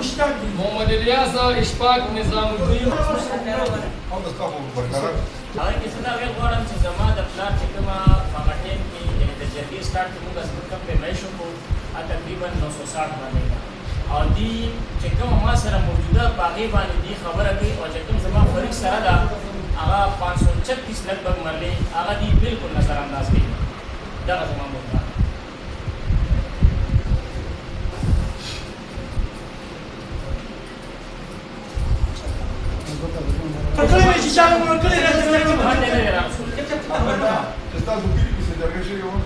مشتاق دی. محمد الیاس اشفاق نظام الدین. هغه کې زه دا ویل غواړم چې زما د پلار چې کومه هغه ټایم کې یعنې د جرګې سټارټ کې موږ زموږ کوم پیمایش وکړو هغه تقریبا 960 باندې ده، او دي چې کومه ما سره موجوده په هغې باندې دي خبره کوي، او چې کوم زما فریق سره ده هغه 536 لګ بګ مرلې هغه دي بالکل نظر انداز کوي. دغه زما مدعا. کړی چې چا مو کړی راځي. تاسو کلي کې څه جرګه شوې وه؟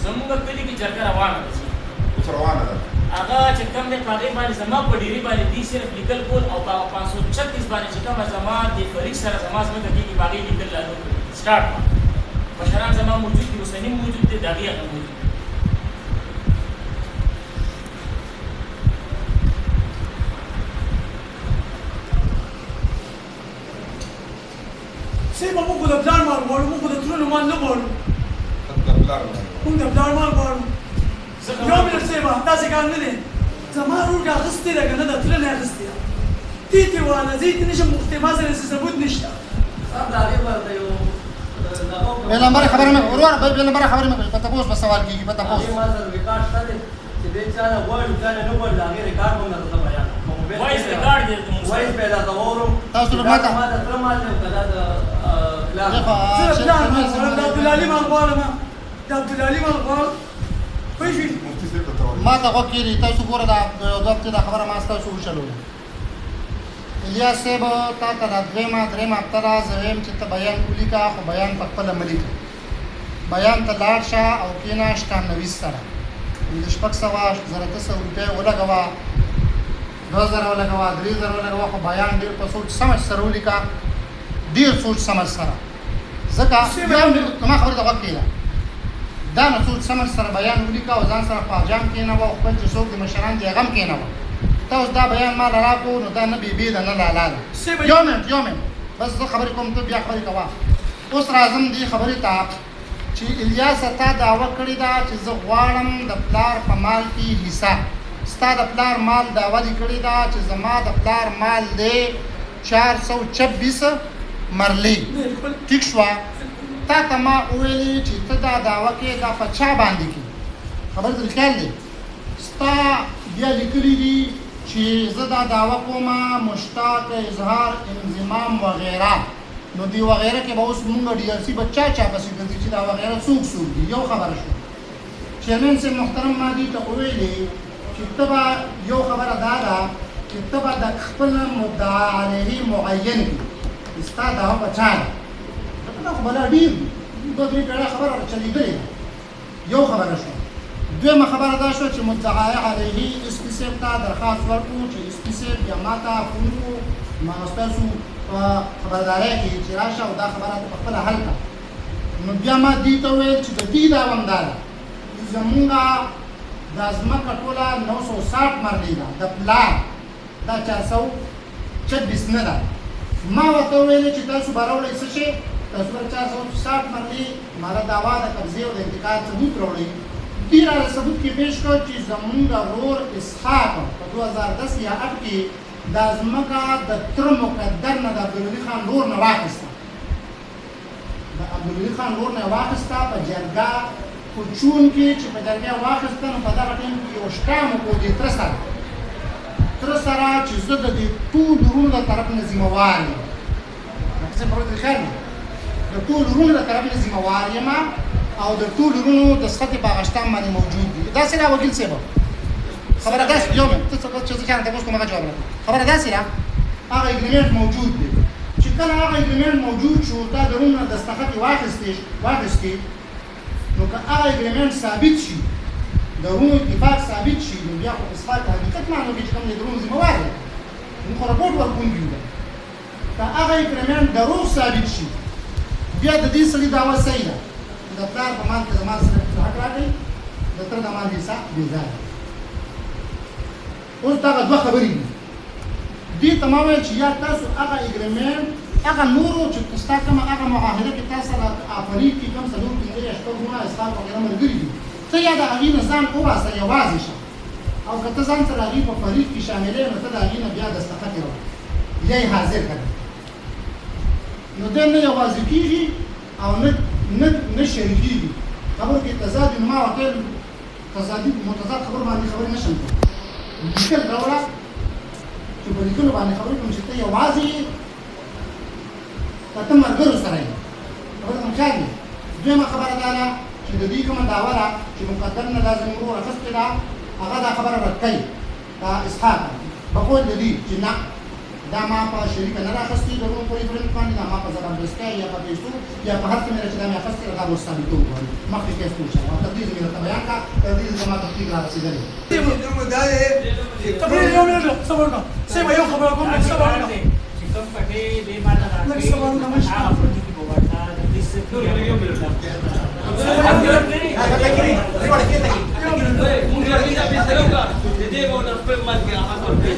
زموږ کلي کې جرګه روانه ده. اوس روانه ده. هغه چې کوم دی په هغې باندې زما په ډېري باندې دوی صرف لیکل کول، او په هغه 536 باندې چې کومه زما د فریق سره زما ځمکه کېږي په هغې لیکل لا نه کړي. سټارټ مشران زما موجود دي، اوسني موجود دي، د هغې هغه موجود دي. صاحب موږ خو د پلار مال غواړو، موږ خو د ترونو مال نه غواړو. موږ د پلار مال غواړو. یو منټ صاحب، داسې کار نه دی. زما ورور که اخیستې ده که نه ده، تره نه اخیستې ده. دې ترې واله، زه یې ترې نه شم غوښتی، ما سره څه ثبوت نشته. بې لمبره خبرې مه کوه وروره، بې لمبره خبرې مه کوه. په تپوس به سوال کېږي، په تپوس. ما سره ریکارډ شته دی چې دې چا نه غواړي چا نه غواړي، د هغې ریکارډ به درته بیان کړم. وایس ریکارډ دی زموږ سره. وایس به درته واورم. تاسو له ماته ما د تره مال دی او که دا د پلار؟ زه د پلار مال غواړم، د عبدالعلي مال غواړم، د عبدالعلي مال غواړم. پوه شوې؟ ما ته غوږ کېږي. تاسو ګوره دا یو دوه هفتې دا خبره ما ستاسو وچلوله. الیاس صاحب تا ته دا دویمه درېیمه هفته ده، زه وایم چې ته بیان ولیکه، خو بیان په خپله مه لیکه. بیان ته لاړ شه او کښېنه شتام نویس سره، 600 1300 روپۍ ولګوه، 2000 ولګوه، 3000 ولګوه، خو بیان ډېر په سوچ سمج سره ولیکه، ډېر سوچ سمج سره. ځکه زما خبرې ته غوږ کېږده. دا نو سوچ سمج سره بیان ولیکه او ځان سره خواجه هم کښېنوه او خپل چې څوک د مشران دي هغه هم کښېنوه. ته اوس دا بیان ما له راکړو نو دا نه بې بې ده نه لالا ده. یو منټ یو منټ، بس زه خبرې کوم، ته بیا خبرې کوه. اوس راځم دې خبرې ته چې الیاسه تا دعوه کړې ده چې زه غواړم د پلار په مال کې حصه. ستا د پلار مال دعوه دې کړې ده چې زما د پلار مال دی 426 مرلې. ټیک شوه؟ تا ته ما وویلې چې ته دا دعوه کې دا په چا باندې کې؟ خبرې ته دې خیال دی؟ ستا بیا لیکلي دي چې زه دا دعوه کوم مشتاق اظهار انضمام وغیره. نو دې وغیره کې به اوس مونږ ډي ار سي به چا چا پسې ګرځي چې دا وغیره څوک څوک دي. یو خبره شوه. چیرمن صاحب محترم ما دې ته وویلې چې ته به یو خبره دا ده چې ته به د خپل مدعا علیه معین کړې چې ستا دعوه په چا ده. دا خو بلا ډېر دي، دوه درې پېړۍ خبره را چلېدلې ده. یو خبره شوه. دویمه خبره دا شوه چې مدعا علیه اس پي صاحب ته درخواست ورکړو چې اس پي صاحب بیا ما ته فون کړو، ما ستاسو په خبردارۍ کې چې راشه او دا خبره ته په خپله حل کړه. نو بیا ما دې ته وویل چې د دې دعوه هم دا ده چې زمونږ دا ځمکه ټوله 960 مرلې ده، د پلار دا 426 نه ده. ما ورته وویل چې تاسو به راوړئ څه شی؟ تاسو به 460 مرلې ماله دعوا د قبضې او د انتقال ثبوت راوړئ. دوی راله ثبوت کې پیش کړ چې زمونږ ورور اسحاق په 2010 یا 8 کې دا ځمکه د تره مقدر نه د عبدالولي خان ورور نه واخیسته، د عبدالولي خان ورور نه واخیسته په جرګه کوچون کې چې په جرګه واخیسته. نو په دغه ټایم کې یو شکام وکړو دې تره سره، تره سره چې زه د دې ټولو وروڼو د طرف نه ذمه وار یم. څه په دې خیال دی؟ د ټولو وروڼو د طرف نه ذمه وار یم او د ټولو وروڼو دستخط په هغه شتام باندې موجود دي. داسې ده وکیل صاحب خبره داسې؟ یو منټ، ته څه چې زه چا تاسو کوم هغه جواب راکړه. خبره داسې ده، هغه اګریمنټ موجود دی چې کله هغه اګریمنټ موجود شو تا د وروڼو نه دستخط واخیستې، نو که هغه اګریمنټ ثابت شي، د وروڼو اتفاق ثابت شي، نو بیا خو اثبات حقیقت معنو کې چې کوم دی د وروڼو ذمه وار دی، موږ خو رپورټ ورکوونکي یو. که هغه اګریمنټ دروغ ثابت شي، بیا د دې سړي دعوه صحیح ده چې د پلار په مال کې زما سره حق راکړئ، د تره د مال حصه بې ځایه ده. اوس دغه دوه خبرې دي. دې ته ما ویل چې یا تاسو هغه اګریمنټ هغه نورو چې ستا کومه هغه معاهده کې تا سره افریق کې کوم څلور پنځه یا شپږ وروڼه اسحاق وغیره ملګري دي، ته یا د هغې نه ځان وباسه، یوازې شه. او که ته ځان سره هغې په فریق کې شاملې نو ته د هغې نه بیا دستخط راوړه یا یې حاضر کړه. نو دی نه یوازې کېږي او نه نه نه شریکېږي. خبرو کې تضاد، نو ما ورته ویل تضادي متضاد خبرو باندې خبرې نه شم کولی. لیکل راوړه چې په لیکلو باندې خبرې کوم چې ته یوازې یې که ته ملګرو سره یې. خبره کوم خیال دی. دویمه خبره دا ده چې د دوی کومه دعوه ده چې مقدم نه دا زموږ ورور اخیستې ده، هغه دا خبره رد کوي دا اسحاق بقول د دوی چې نه دا ما په شریکه نه ده اخیستې د وروڼو په ریفرنس باندې، دا ما په زبردستۍ یا په پیسو یا په هر څه مې چې دا مې اخیستې ده دا به اوس ثابتوم غواړي. مخکې کیس پوه شه او تر دې مې درته بیان کړه، تر دې زما تحقیق را رسېدلی. تقریر یو منټ صبر وکړه صاحب، یو خبره کوم، لږ صبر وکړه. چې کوم پټې دې ماته لږ صبر وکړه مشره. هغه پټې کې به ورته د دې څه موږ جرګې ته فیصله وکړه چې دې به خپل مال کې هغه ورکړي.